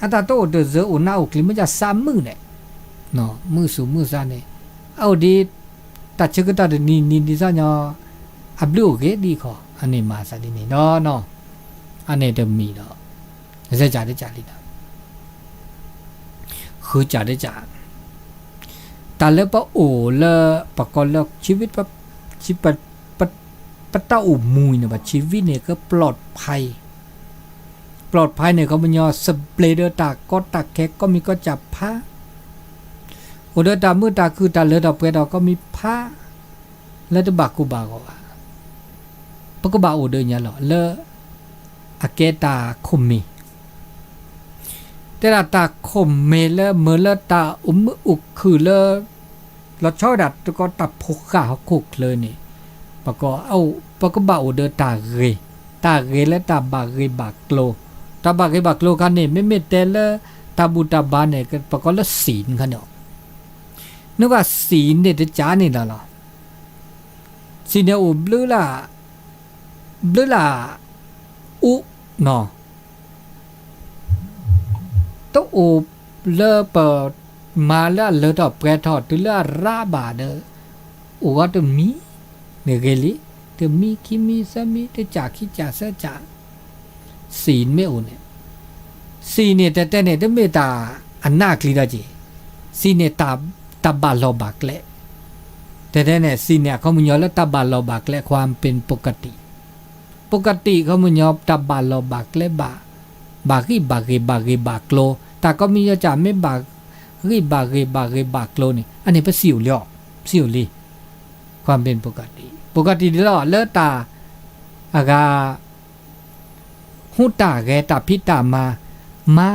အတၢ်တအိၣ်တၢ်စၢၤအိၣ်နးအိၣ်ကျံၤ မ့ၢ်ဒ်သးမုာ်န့ၣ်, မုာ်သူၣ်မုာ်သးန့ၣ်, အအိၣ်ဒ် တၢ်ဆၢကတီၢ်တနံၤနံၤဒ်သိးညီ, အဘျုးအိၣ်ဂ့ၤဒ်အံၤခီ, အန့ၣ်မၤသးဒ်န့ၣ်ဒီး, အန့ၣ်တမံၤဒီး, စဲကၢ်တကၢ်လံဒီး ဃုကၢ်တကၢ်, တၢ်လၢပအိၣ်လၢ ပကိးလၢ ဆံးဝံ ပတၢ်အိၣ်မူအံၤန့ၣ် ပဆံးဝံန့ၣ်ကပျီၣ်ဖး, ပျီၣ်ဖးန့ၣ် ခီပညီစဘျ့ဒီးတၢ်ကီတၢ်ခဲကိးမံၤကိးကၢ်ဖး, အိၣ်ဒီးတၢ်မုာ်တၢ်ခုၣ်တၢ်လၢထီၣ်ပှဲၤထီၣ်ကိးမံၤဖး, လၢတဘၣ်ကိၢ်ဘၣ်ဂီၤဘၣ်, ပကဘၣ်အိၣ်ဒီးညါလီၤ လၢ အကဲတၢ်ခိၣ်မ့ၢ် တဲဒၣ်တၢ်ခိၣ်မ့ၢ်လၢမ့ၢ်လၢတၢ်အိၣ်မုာ်အိၣ်ခုၣ်လၢ လီၤဆီဝဲဒၣ်တကီတၢ်ဖိဃၢ်ဟီၣ်ခိၣ်ချၢန့ၣ်, ပက ပကဘၣ်အိၣ်ဒီးတၢ်ဂ့ၤ, တၢ်ဂ့ၤလၢတၢ်ဘၣ်ဂ့ၢ်ဘၣ်ကျိၤ, တၢ်ဘၣ်ဂ့ၢ်ဘၣ်ကျိၤခါန့ၣ် မ့မ့ၢ်တဲလၢ တၢ်ဘူၣ်တၢ်ဘါန့ၣ် ပကိးလၢစံၣ်န့ၣ်ခါန့ၣ်, နဘၣ်စံၣ်န့ၣ်တကၢ်န့ၣ်လီၤလီၤ, စံၣ်န့ၣ်အိၣ်ဘျုးလၢ ဘျုးလၢ အူနီၤ တအိၣ်လၢပမၤလၢအလၢထီၣ်ပှဲၤထီၣ်တုၤလၢအရးဘၣ်ဒီး အိၣ်ဝဲတမံၤန့ၣ်ဂ့ၤလံ, တမံၤခံမံၤသၢမံၤ တကၢ်ခံကၢ်သၢကၢ်, စံၣ်မ့ၢ်အိၣ်န့ၣ်, စံၣ်န့ၣ်တဲတဲန့ၣ် တမ့ၢ်တၢ်အနးအကျံၤဒီးက့ၤ, စံၣ်န့ၣ် တၢ်ဘၣ်လီၢ်ဘၣ်ကျဲ, တဲတဲန့ၣ် စံၣ်န့ၣ် အခီပညီလၢတၢ်ဘၣ်လီၢ်ဘၣ်ကျဲ ความเป็นปกติ ပကတံၣ် ခီပညီ တၢ်ဘၣ်လီၢ်ဘၣ်ကျဲဘၣ်, ဘၣ်ဂံၢ်ဘၣ်ဂ့ၤ ဘၣ်ဂ့ၢ်ဘၣ်ကျိၤ, တၢ်ကိးမံၤယီၤကၢ်မ့ၢ်ဘၣ်ဂံၢ်ဘၣ်ဂ့ၤ ဘၣ်ဂ့ၢ်ဘၣ်ကျိၤန့ၣ် အန့ၣ်ပစံၣ်အိၣ်လံအီၤ, စံၣ်အိၣ်လံ, ความเป็นปกติ ပကတံၣ်ဒ်လီၤ လၢတၢ် အဂၤ ဟူးတၢ်ဂဲၤတၢ်ဖံးတၢ်မၤ, မၤ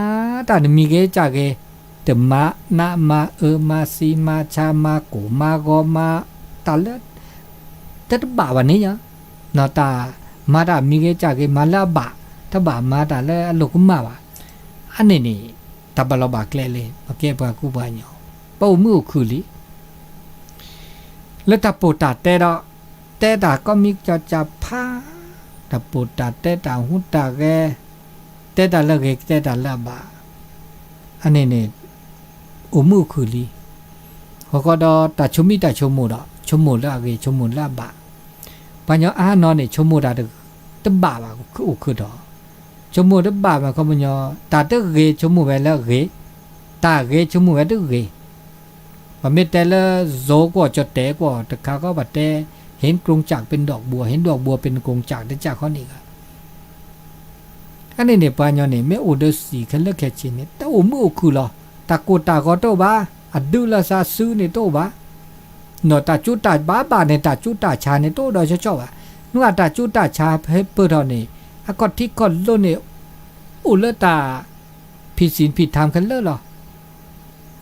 တၢ်တမံၤဂ့ၤကၢ်ဂ့ၤ, တမၤနးမၤအၢ မၤသံမၤဆါ မၤကိၢ်မၤဂီၤ မၤတၢ်လၢ တတဘၣ်ဘၣ်န့ၣ်ယါ, တၢ်မၤတၢ်မံၤဂ့ၤကၢ်ဂ့ၤ မၤလၢအဘၣ်, တဘၣ်မၤတၢ်လၢအလိၣ်ကမၣ်ဘၣ်, အန့ၣ်န့ၣ် တၢ်ဘၣ်လီၢ်ဘၣ်ကျဲလံ, ပကဲပှၤကူပှၤကညီ, ပအိၣ်မုာ်အိၣ်ခုၣ်လံ လၢတၢ်ပိာ်တၢ်တဲဒီး, တဲတၢ်ကိးမံၤကၠီကၠီဖး, တၢ်ပိာ်တၢ်တဲတၢ်ဟူးတၢ်ဂဲၤ, တဲတၢ်လၢအဂ့ၤ တဲတၢ်လၢအဘၣ်, အန့ၣ်န့ၣ် အိၣ်မုာ်အိၣ်ခုၣ်လံ, ဃီဃီဒီးတၢ်ဆိမိၣ်တၢ်ဆိကမိၣ်ဒီး ဆိကမိၣ်လၢအဂ့ၤ ဆိကမိၣ်လၢအဘၣ်, ပှၤကညီအါနီၢ်န့ၣ် ဆိကမိၣ်တၢ်တဘၣ်ဘၣ်အိၣ်ခုၣ်ဒီး, ဆိကမိၣ်တဘၣ်မ့ၢ်ခီပညီ, တၢ်တဂ့ၤဆိကမိၣ်ဝဲလၢအဂ့ၤ, တၢ်ဂ့ၤဆိကမိၣ်ဝဲတဂ့ၤ, ပမ့ၢ်တဲလၢ ဇိကွီၢ်ကၠီၣ်တဲာ်ကွီၢ်တခါဃီ ပတဲ ဟ့ၣ်ကရိကၠၢ်ပ့ၤဒိၣ်ဘှီၣ် ဟ့ၣ်ဒိၣ်ဘှီၣ်ပ့ၤကရိကၠၢ်တကၢ်ခီန့ၣ်ဂ့ၤ အန့ၣ်န့ၣ် ပှၤကညီန့ၣ် မ့ၢ်အိၣ်ဒီးစံၣ်ခဲလၢာ်ခဲဆ့န့ၣ် တအိၣ်မုာ်အိၣ်ခုၣ်လီၤ. တၢ်ကိၢ်တၢ်ဂီၤတအိၣ်ဘၣ်, အဒုးလၢသးစုန့ၣ်တအိၣ်ဘၣ်, နီၢ်တၢ်ကၠူတၢ်ဘၣ်ဘၣ်န့ၣ် တၢ်ကၠူတၢ်ဆါန့ၣ် တအိၣ်ဒီးဆှီဆှီဘၣ်. နွံတၢ်ကၠူတၢ်ဆါဖဲပၢၢ်ထီၣ်န့ၣ် အခီၣ်ထံးခီၣ်လိၤန့ၣ် အိၣ်လၢတၢ် ဖံးစံၣ်ဖံးထၢမ်ခဲလၢာ်လီၤ.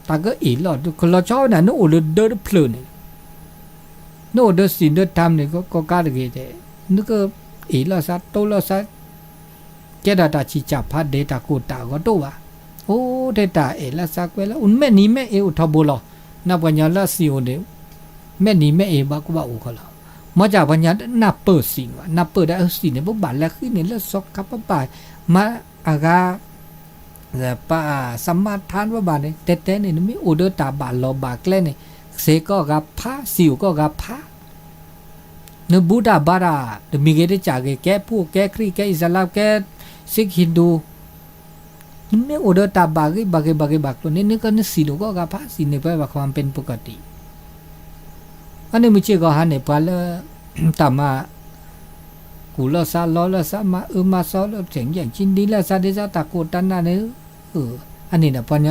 တၢ်ကအ့ၣ်လီၤ ကလီၤဆီဝဲန့ၣ် နအိၣ်လၢဒၢတဖျၢၣ်န့ၣ် နအိၣ်ဒီးစံၣ်ဒီးထၢမ်န့ၣ် ကီၢ်ကါတဂ့ၤတဲ, နကအ့ၣ်လီၤသး တိလီၤသး, ကဲဒၣ်တၢ်ဆံၣ်စၢ်ဖးဒဲး တၢ်ကိၢ်တၢ်ဂီၤတအိၣ်ဘၣ်. အိၣ်ထဲတၢ်အဲၣ်လၢသးကွဲလၢ အိၣ်မဲာ်နံၤမဲာ်အ့အိၣ်ထီဘိလီၤ. နပှၤကညီလၢအစံၣ်အိၣ်န့ၣ် မဲာ်နံၤမဲာ်အ့ဘၣ်ကဘၣ်အိၣ်ဃီလီၤ. မ့ၢ်ကပှၤကညီနၢ်ပၢၢ်စံၣ်န့ၣ်ဘၣ်, နၢ်ပၢၢ်ဒီးအစံၣ်န့ၣ် ပဘၣ်လဲၤဃံန့ၣ်လၢစီၤခါ ပဘၣ်မၤအဂၤ ပ စမါထါ ပဘၣ်န့ၣ် တဲတဲန့ၣ် နမ့ၢ်အိၣ်ဒီးတၢ်ဘၣ်လီၢ်ဘၣ်ကျဲန့ၣ် စ့ၢ်ကီးဂၤဖး စံၣ်အိၣ်ကီးဂၤဖး, နဘူတၢ်ဘါတၢ် တမံၤဂ့ၤတကၢ်ဂ့ၤ ကဲဖိကဲခရံာ် ကဲအံၣ်စလါ ကဲ Sikh Hindu, နမ့ၢ်အိၣ်ဒီးတၢ်ဘၣ်ဂ့ၤဘၣ်ဂ့ၤဘၣ်ဂ့ၤဘၣ်ကျိၤန့ၣ် နကနစံၣ်ဒိၣ်ကီးဂၤဖး စံၣ်န့ၣ် ပဝဲပှၤခီမ့ၢ်ပကတံၢ် အန့ၣ်မုၢ်ဆ့ၣ်ဂီၤဟါန့ၣ် ပှၤလၢ တၢ်မၤ ကူၣ်လီၤသးလီလီၤသး မၤအၢမၤသီလၢ တၢ်ကံဒ်လၢသးဒ်သိးတၢ်ကိၢ်တၢ်နးန့ၣ်, အန့ၣ်ဒီးပှၤကညီ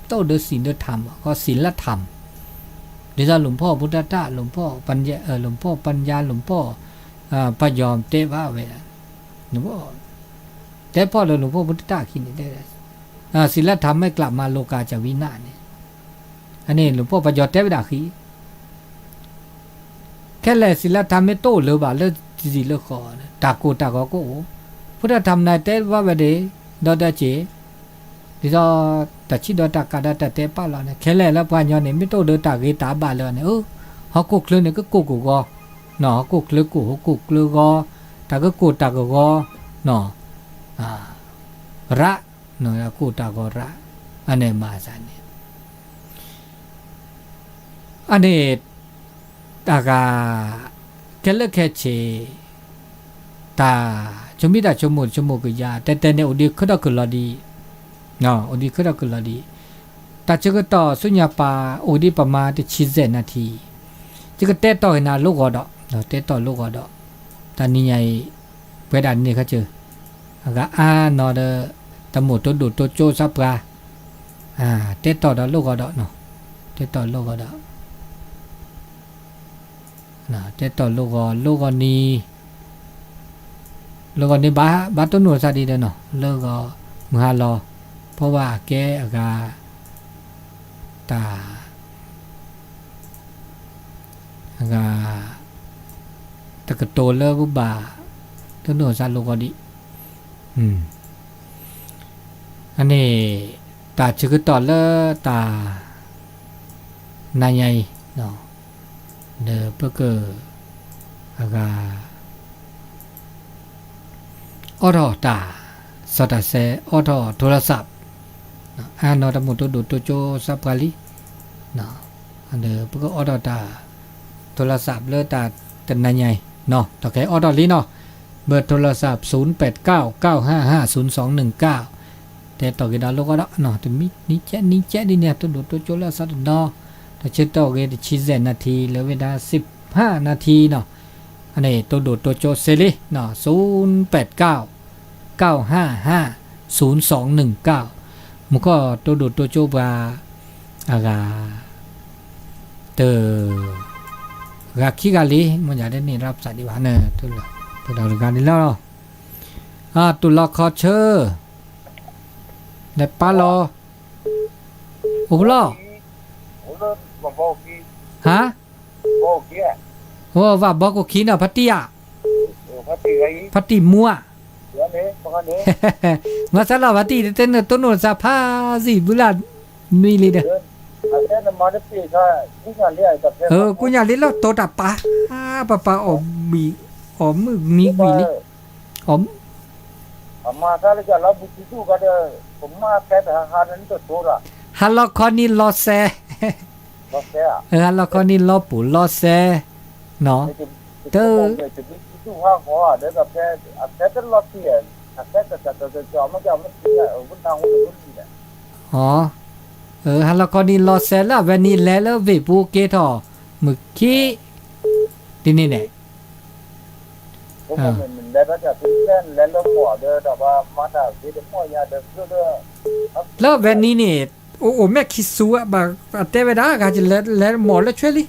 တအိၣ်ဒီးစံၣ်ဒီးထၢမ် ကီးစံၣ်လၢထၢမ်, ဒ်သိးလူၤဖီၣ်ဖိတၢ်တၢ် လူၤဖီၣ် လူၤဖီၣ်ပညါ လူၤဖီၣ် ပယီၤတဲဘၣ်ဝဲဒၣ် တဲဖီၣ်လၢလူၤဖီၣ်ဖိတၢ်တၢ်အခံန့ၣ် တဲ စံၣ်လၢထၢမ် မ့ၢ်ကျးမၤလိာ်ကၤ ကၢ်ဝံနၢ်န့ၣ်, အန့ၣ်လူၤဖီၣ်ပယီၤတဲဝဲဒၣ်အခံ ခဲလၢာ်စံၣ်လၢထၢမ်မ့ၢ်တအိၣ်လၢၤဘၣ်လၢတံၤလၢဃီ တၢ်ကိၢ်တၢ်ဂီၤကအိၣ်, ဖိတၢ်ထၢမ်နၤတဲဘၣ်ဝဲဒၣ် ဒီးဒၢက့ၤ ဒ်သိး တၢ်ဆံးဒီးတၢ်ကးဒီးတၢ်တဲပာ်လီၤန့ၣ် ခဲလၢာ်လၢပှၤကညီန့ၣ် မ့ၢ်တအိၣ်ဒီးတၢ်ဂ့ၤတၢ်ဘၣ်လၢၤန့ၣ် အၢ ဟီၣ်ခိၣ်ချၢန့ၣ် ကကိၢ်ကဂီၤ, နီၢ် ဟီၣ်ခိၣ်ချၢကိၢ် ဟီၣ်ခိၣ်ချၢဂီၤ, တၢ်ကကိၢ်တၢ်ကဂီၤ, နီၢ် ရး, နီၢ် တၢ်ကိၢ်တၢ်ဂီၤရး, အန့ၣ်မၤသးန့ၣ် အန့ၣ် တၢ်ဂၤ ခဲလၢာ်ခဲဆ့ တၢ်ဆိမိၣ်တၢ်ဆိကမိၣ်ဆိကမိၣ်ကယၤ တဲတဲန့ၣ် အိၣ်ဒံးခဲထီၣ်ခဲလီၤဒံး, အိၣ်ဒံးခဲထီၣ်ခဲလီၤဒံး, တၢ်ဆၢကတီၢ်ဆူညါပၤ အိၣ်ဒံးပမၤတဆံယဲၢ်နၣ်ထံ, ယကတဲတီၢ်က့ၤနၤလိၣ်ဂီၤဒီး, တဲတီၢ်လိၣ်ဂီၤဒီး, တနံၤညါအံၤ ပဝဲဒၣ်န့ၣ်ခါဆၢ အဂၤအါနီၢ်ဒီး တမိၣ်တိဒိၣ်တိကၠိသးပှၢ်, တဲတီၢ်ဒီးလိၣ်ဂီၤဒီး, တဲတီၢ်လိၣ်ဂီၤဒီး တဲတီၢ်လိၣ်ဂီၤ လိၣ်ဂီၤနံၤ, လိၣ်ဂီၤနံၤဘၣ် ဘၣ်တိၢ်နီၣ်သးဒ်ဒီးနီၤ လိၣ်ဂီၤ မုၢ်ဟါလီၤ ဖီဝါကဲအဂၤ တၢ် အဂၤ တကတိၤလၢပဘၣ် တိၢ်နီၣ်သးလိၣ်ဂီၤဒံး အန့ၣ် တၢ်ဆၢကတီၢ်လၢတၢ် နၤညါအံၤ ဒီးပက အဂၤ အိးထီၣ်တၢ် စီၤတၢ်စဲ အိးထီၣ်ထိလီၤစးပ် အါနီၢ်တမိၣ်တိဒိၣ်တိကၠိသးပှၢ်လံ ဒီးပကအိးထီၣ်တၢ် ထိလီၤစးပ်လၢတၢ်တနၤညါအံၤ ဒီးကဟဲအိးထီၣ်လံနီၤ ဘၢၣ်ထိလီၤစးပ် သုၣ်ပၢၣ်ကၠၢ် ကၠၢ်ဟၣ်ဟၣ် သုၣ်သွင်ၣ်ၼိုင်ၣ်ကၠၢ် တဲတီၢ်က့ၤဒီးလိၣ်ဂီၤဒီး တမံၤနံၤကဲးနံၤကဲးဒ်န့ၣ် တိဒိၣ်တိကၠိလၢအသးတနီၤ တဆၢတီၢ်ဂ့ၤတဆံယဲၢ်နၣ်ထံ လၢဝဲဒၣ်သိပ်းဟၣ်နၣ်ထံနီၤ အန့ၣ် တိဒိၣ်တိကၠိစ့လံ သုၣ်ပၢၣ်ကၠၢ် ကၠၢ်ဟၣ်ဟၣ် သုၣ်သွင်ၣ်ၼိုင်ၣ်ကၠၢ် မူခိၣ်တိဒိၣ်တိကၠိပှၤ အဂၤ တ ဂၤခံဂၤလံ မ့ၢ်ညါတန့ၢ်ရၢ်ပစးဒံးဘၣ်န့ၣ် တလၢ တဒီးတဂၤန့ၣ်လီၤ တိၢ်လီၤခီဆၢ လဲၤပာ်လီၤ အိၣ်ဖျီၣ် ဟါ အိၣ်ဝဲဘီကိၣ်ခံနီၤ ဖါတံၢ်ဧါ ဖါတံၢ်မူဧါ မၤစၢၤလီၤ ဖါတံၢ်တတဲနတိၢ်နီၣ်သးဖးစံၣ်ဘုလၢ် နွံလံဒီး ကူညၣ်လံလီၤ တိတၢ်ပာ် ပပာ်အီၣ်ဘံၣ် အီၣ်မုၢ်မံကွံာ်လံ အီၣ် ဟါလီၤခီနံၤလီၤစဲး အဟးလီၤခီန့ၣ်လီၤပူၤလီၤစဲ, နီၤ, တ ဟးလီၤခီန့ၣ်လီၤစဲလၢအဝဲန့ၣ်လဲၤလၢဝ့ၢ်ပူၤက့ၤထီၣ် မုၢ်ခံ ဒ်န့ၣ်န့ၣ် လၢဝဲန့ၣ်န့ၣ် အိၣ်အိၣ်မဲာ်ခံဆူဘၣ် အတဲဝဲဒၣ် ဂၤယလဲၤလဲၤမီၢ်လၢဆွဲလံ,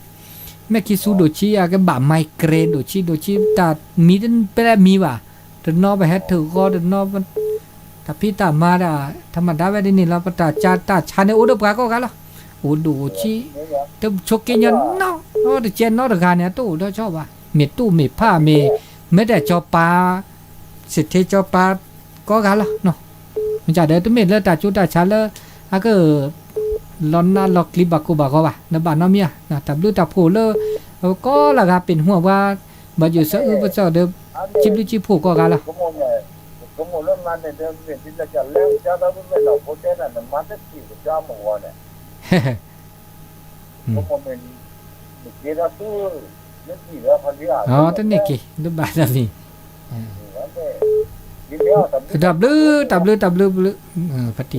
မဲာ်ခံဆူဒိၣ်ဆံး အကဘၣ်မၤကရဲဒိၣ်ဆံးဒိၣ်ဆံး တၢ်မံပလဲမံဘၣ်, တနီၤပဟဲထုးဃီ တနီၤ တၢ်ဖံးတၢ်မၤဒၣ် ထမဒါဝဲဒ်န့ၣ်လီၤ, ပတၢ်ကၢ်တၢ်ဆါန့ၣ် အိၣ်ဒီးပှၤကိးဂၤလီၤ, အိၣ်ဒိၣ်အိၣ်ဆံး, တဆိးက့ညီနီၢ်နီၢ် တကဲနီတဂၤန့ၣ် အတအိၣ်ဒီးဆီဘၣ်, မ့ၢ်တူၢ်မ့ၢ်ဖးမ့ၢ် မ့ၢ်ဒၣ်စီၤပၤ စ့ၣ်ထ့စီၤပၤ ကိးဂၤလီၤ, မ့ၢ်ဒီးတမ့ၢ်လၢတၢ်ကၠိတၢ်ဆါလၢ အက လီၤနးလီၤကျံးဘၣ်ကိၢ်ဘၣ်ဂီၤဘၣ် နဘၣ်နီတမံၤဧါ, တၢ်ဘျုးတၢ်ဖှိၣ်လၢ ကိးလၢဂၤပ့ၤနဟူအပှၤ ဘၣ်ယိၣ်စၢအုပစီဒီး စံးဘျုးစံးဖှိၣ်ကိးဂၤလီၤ. တန့ၢ်က့ၤ ဒုးဘၣ်တၢ်မံၤ တၢ်ဘျုး တၢ်ဘျုး တၢ်ဘျုးဘျုး, ပတံၢ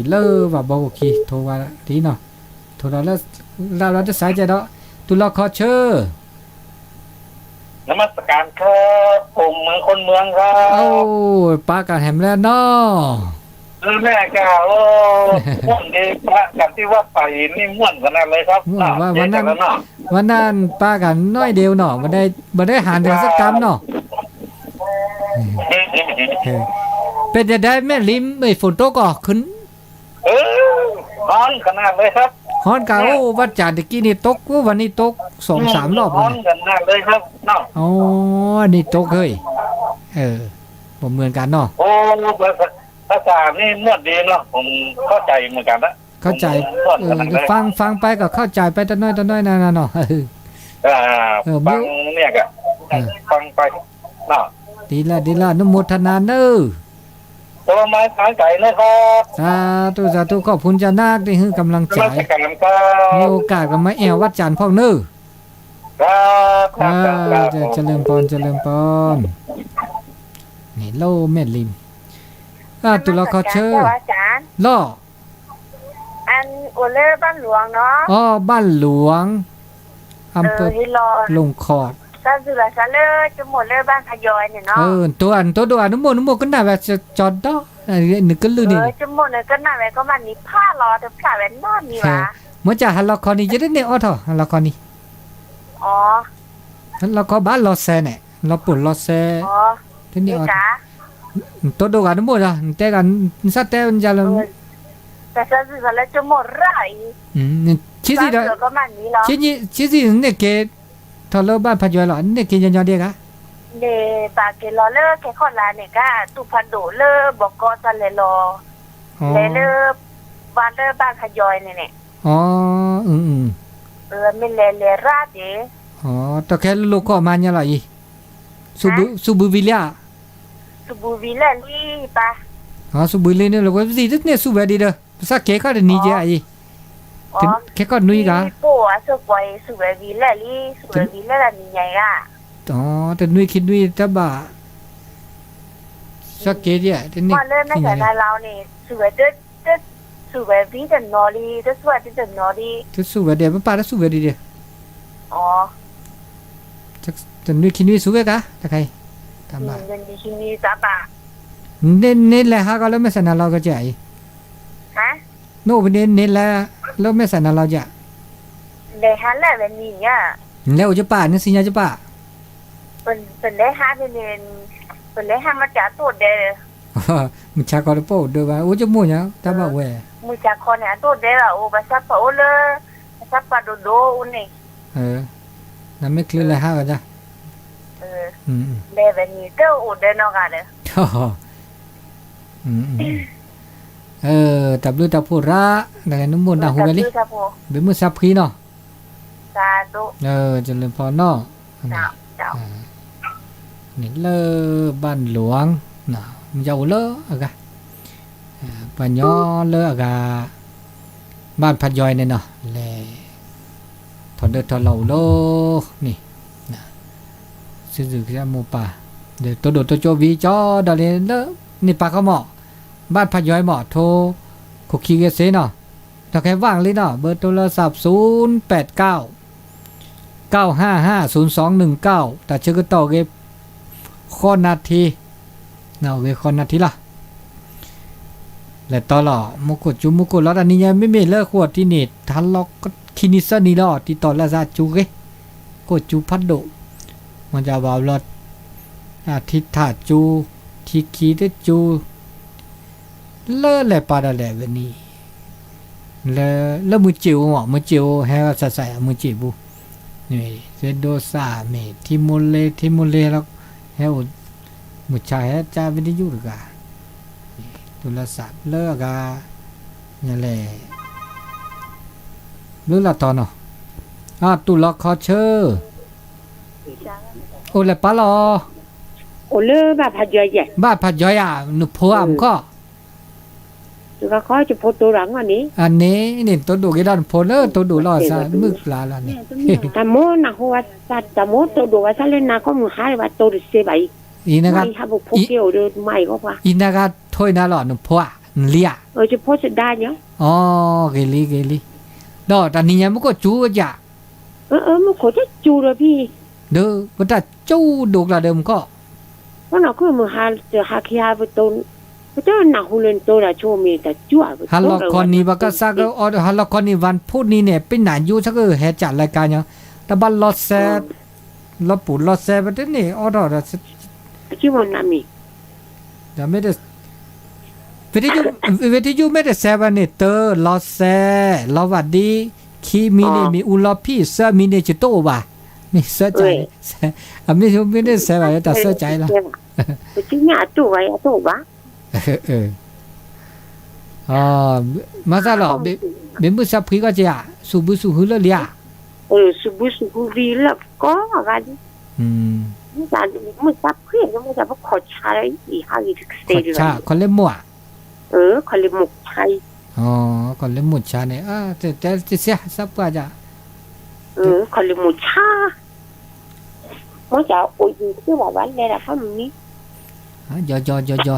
်လၢဘၣ်ဘီကအိၣ်ခံ ထိးဝဲဒ်နီၤ, ထိးဒီးလၢ လၢလီၤတစးကဲဒီး တူၢ်လီၤခီဆၢ နမစကၢ်ခါ အိၣ်မုၢ်ခိၣ်မုၢ်ခါ အိၣ် ပၢ်ကၢ်ဟဲမလဲၣ်နီၤ, မ့ၢ်ကအိၣ် မူၣ်ဒ့ပၢ်ကၢ်သံဝဲပၢ်အံၤ မ့ၢ်မူၣ်ကနၣ်လၢခါ ဝဲနၢ်ပၢ်ကၢ်နီၢ်ဒ့နီၤ, ဘၣ်ဒဲဟးန့ၣ်စကၢ်နီၤ, ပတဲဒၣ်မဲာ်လံ မ့ၢ်ဖိတိကီၢ် ဟီၣ်ကၢ်အိၣ် ဝဲကၢ်တကံၢ်န့ၣ် တိကအိၣ်ဝဲကၢ်တကံၢ်န့ၣ် တိကအိၣ်ဝဲန့ၣ် တိကသွံသးလီၢ်ပူၤန့ၣ်, အန့ၣ်တိကဟဲအံၤ, ပမုၢ်ကၢ်နီၤ, ဖးစၢ်န့ၣ်မူၣ်ဒ့နီၤ, ခီၣ်စၢ်အံၤမုၢ်ကၢ်, ဖး ဖးပၢ်ကီၢ် ခီၣ်စၢ်ပၢ်တနီၤတနီၤနၤနီၤ, ဒ်လၢ ဒ်လၢ နမိၢ်ထနါနၢ် สาธุ สาธุ ขอบคุณจ้านักที่หื้อกำลังใจ มีโอกาสก็มาแอววัดจันทร์พอกเนอะ, เจริญพร เจริญพร, န့ၣ်လီၤမဲာ်လံ, တူၢ်လီၤခီဆၢ လီၤ အိၣ်လၢဘၣ်လူင်နီၤ, အိၣ်ဘၣ်လူင်, အမ်ပၢၣ်ပလူင်ခီၣ်, နတိၢ်အါ နတိၢ်ဒိၣ်အါ နမိၢ် နမိၢ်ကနၣ်ဝဲကၠီဒီး, နကလုၢ်န့ၣ်, မ့ၢ်ကၢ်ဟးလီၤခီန့ၣ် ယတန့ၢ်အီၣ်ထီၣ် ဟးလီၤခီန့ၣ်, လီၤခီဘၣ်လီၤစဲန့ၣ် လီၤပှိၢ်လီၤစဲ, တန့ၢ်အီၣ်, နတိၢ်ဒိၣ်ဂၤ နမိၢ်ဒီး နတဲဂၤ နစးတဲဝဲလၢ ဆံးစံးဒီး, ဆံးစံးန့ၣ်က့ၤ ထီၣ်လၢဘၣ်ဖးယွဲလီၤ န့ၢ်က့ၤညီညီဒဲးဂၤ, န့ၣ်ဘၣ်က့ၤလီၤလၢခဲခီၣ်လါန့ၣ် ကတူၢ်ဖးဒိၣ်လၢဘီကီၢ်တၢ်လဲၤလီၤ, လဲၤလၢ ဘၣ်လၢဘၣ်ဖးယွဲန့ၣ်န့ၣ်, မ့ၢ်လဲၤလဲၤရၣ်ဒ့ၣ်, တၢ်ခဲလၢလိာ်ခိၣ်မါညါလီၤအံၤ, စူးဘုးဝံၤလံဧါ, စူးဘုးဝံၤလံပၢ်, စူးဘုးလံန့ၣ်လီၤ ဝဲဝံၤတန့ၢ်စူးဝဲဒံးဒီး ပစၢ်ကဲခီၣ်တနံၤကဲအံၤ, ခဲခီၣ်နွံဂၤ, ပိၢ်အစၢၢ်ပှၤအံၤ စူးဝဲဝံၤလဲၣ်လံ စူးဝဲဝံၤလဲၣ်လၢနံၤညါအံၤဧါ, တနွံခံနွံတဘၣ် စၢ်က့ဒ်, မ့ၢ်လၢမဲာ်ဆှးနါလီၤန့ၣ် စူးဝဲတ, တစူးဝဲဝံၤတနီၤလံ တစူးဝဲဒံးတနီၤလံ, တစူးဝဲဒံး ပပၢ်တစူးဝဲဒံးဒီး, တနွံခံနွံစူးဝဲကါ တခါအံၤ, တဘၣ်, နလဲၤဟးဂီၤလၢမဲာ်ဆှးနါလီၤကဲအံၤ, နအိၣ်ဖဲန့ၣ် နလဲၤလၢမဲာ်ဆှးနါလီၤကဲ, လဲၤဟးလၢဝဲနံၤညါ, နလဲၤအိၣ်ကပၢ် နစံညါကပၢ် ပလဲၤဟးန့ၣ်, ပလဲၤဟးမ့ၢ်ကၠးတိၢ်ဒဲး, မုၢ်ဆါခီတပိၢ်အိၣ်ဒၢးဘၣ် အိၣ်ကမိၢ်ညါ တၢ်ဘၣ်ဝဲ, မုၢ်ဆါခီန့ၣ် အတိၢ်ဒဲးဘၣ်အိၣ် ပှၤစၢ်ပှၤအိၣ်လၢ, ပှၤစၢ်ပှၤဒိၣ်ဒိၣ်အိၣ်န့ၣ်, နမ့ၢ်ချုးလဲၤဟးဂီၤဒၣ်, လဲၤဝဲန့ၣ်တအိၣ်ဒၢးနီတဂၤဒီး တၢ်ဘျုးတၢ်ဖှိၣ်ရၣ်, နမိၢ်နၢ်ဟူဝဲလံ, ဘၣ်မုၢ်ဆါဖှံနီၤ, ကလၢၤဖီနီၤ, န့ၣ်လၢဘၣ်လူၤ, ယအိၣ်လၢအဂၤ, ပှၤညီလၢအဂၤ, ဘၣ်ဖးယွဲန့ၣ်နီၤ လဲၤ, ထီၣ်ဒၢထီၣ်လီၢ်အိၣ်လီၤန့ၣ်, စုစုကမိၢ်ပၢ်, ဒီးတိၢ်ဒိၣ်တိၢ်ကၠိဝံၤကၠီဒီးလၢ န့ၣ်ပာ်ခီမး, ဘၣ်ဖးယွၤအံၤမး ထိ ခိၣ်ခံဂ့ၤစ့နီၤ, ဒီးခဲဝၣ်လံနီၤ เบอร์โทรศัพท์ ศูนย์แปดเก้า เก้าห้าห้า ศูนย์สองหนึ่งเก้า တၢ်ဆၢကတီၢ်ဂ့ၤ ဃိးနၣ်ထံ, ဂ့ၤဃိးနၣ်ထံလီၤ. လဲၤတီလီၤ မူခိၣ်ကၠူမူခိၣ်လီၤ တၢ်နံၤညါမ့မ့ၢ်လၢဃိးထံန့ၣ် ထါလီၤခံနံၤသၢနံၤလီၤ တံၤတီၤလၢအသးကၠူဂ့ၤ, ခိၣ်ကၠူဖးဒိၣ်, မ့ၢ်ဘၣ်ဘျီ ထံထၣ်ကၠူ, ထံခံတကၠူ လၢလဲၤပာ်ဒီးလဲၣ်ဝဲန့ၣ်, လၢ လၢမုၢ်စ့ၣ်အိၣ်မး မုၢ်စ့ၣ်အိၣ်ဟဲစးစးယၤ မုၢ်စ့ၣ်ပူၤ, သုဒိစၣ်မ့ၢ် ထံမိၢ်လ့ ထံမိၢ်လ့လီၤ, ဟဲအိၣ် မုၢ်ဆါဟဲကၢ်ဝံၤတယုၢ်တဂၤ, တူၢ်လၢစးလၢအဂၤ, ညါလဲၣ် ဘျုးလၢတီၤနီၤ, အတူၢ်လီၤခီဆၢ, အိၣ်လဲၤပာ်လီၤ အိၣ်လၢဘၣ်ဖးယွၤယဲၢ်, ဘၣ်ဖးယွၤယဲၢ် နဖိဧါ မူခိၣ်, ယဖိတိၢ်ဒီးအဂီၢ်န့ၣ်, အန့ၣ်န့ၣ် တိၢ်ဒိၣ်က့ၤဒီးနဖိလၢတိၢ်ဒိၣ်လီၤစး မုၢ်ကျါလီၤန့ၣ်, တၢ်မိၢ်နၢ်ဟူဝဲ, တၢ်မိၢ်တိၢ်ဒိၣ်ဝဲစးလၢနၤ ကိးမုၢ်ဟါဘၣ်တိၢ်တစ့ဘၣ်အံၤ, အံၤနဂၤ, မ့ၢ်ဟးဘၣ်ဖိက့ၤအိၣ်ဒီးမၤအံၤကီးပှၤ, အံၤနဂၤထိးနၤလီၤ နဖိဧါ နလံဧါ, ယဖိစဒါညါ, အီၤ ဂ့ၤလံ ဂ့ၤလံ, ဒီးတၢ်နံၤညါမူခိၣ်ကၠူကၠး မူခိၣ်တကၠူဒီးဖံ, ဒီးပတၢ်ကၠူဒိၣ်ကျါဒီးမူခိၣ်, ပနီၢ်ခိၣ်မုၢ်ဟါတဟးခံဟါပတိၢ်, ပတနၢ်ဟူလၢနတိၢ်တၢ်ဆိမ့ၢ်တၢ်ကၠူဧါ, ဟါလီၤခီနံၤ ပကစၢ်ကအိး ဟါလီၤခီနံၤ ဝၣ်ဖူနံၤန့ၣ် ပနၢ်ယိဆၢကဟဲကၠးလၢကါညီ, တၢ်ဘၣ်လီၤစဲ, လီၤပူၤလီၤစဲ ပတန့ၢ်အိးထီၣ်ဒီး မ့ၢ် ဝ့ၢ်တယုၢ်မ့ၢ်တစဲးဘၣ်န့ၣ် တၢ လီၤစဲး လီၤဝၣ်ဒံ ခံမံၤန့ၣ် မ့ၢ်အူလီၤဖံး သၢမံၤန့ၣ် ယတအိၣ်ဘၣ်, မ့ၢ်စဲးကၠး, အမ့ၢ်မ့ၢ်တစဲးဘၣ် တၢ်စဲးကၠးအံၤလီၤ, မၤသးလီၤ, ဘၣ်မုၢ်ဆါဖှံကီၢ်က့ဧါ, စူးဘုစူးဟုလၢလံဧါ, စူးဘုစူးဟုလၢကီၢ်ဂၤလံ, မုၢ်ဆါဖှံ မ့ၢ်ပခိးဆါအံၤ ဟးဂ့ၤတကသ့ဒံးဘၣ်, ခီလ့မိၢ်ဧါ, ခီလ့မိၢ်ဆါအံၤ, ခီလ့မိၢ်ဆါန့ၣ် တစဲးစးပှၢ်ကၠး, ခီလ့မိၢ်ဆါ, မိၢ်ဆါအိၣ်ယံၤသ့ဘၣ်ဘၣ်လဲၤဒၣ်ခီမနံၤ, ယီယီယီယီ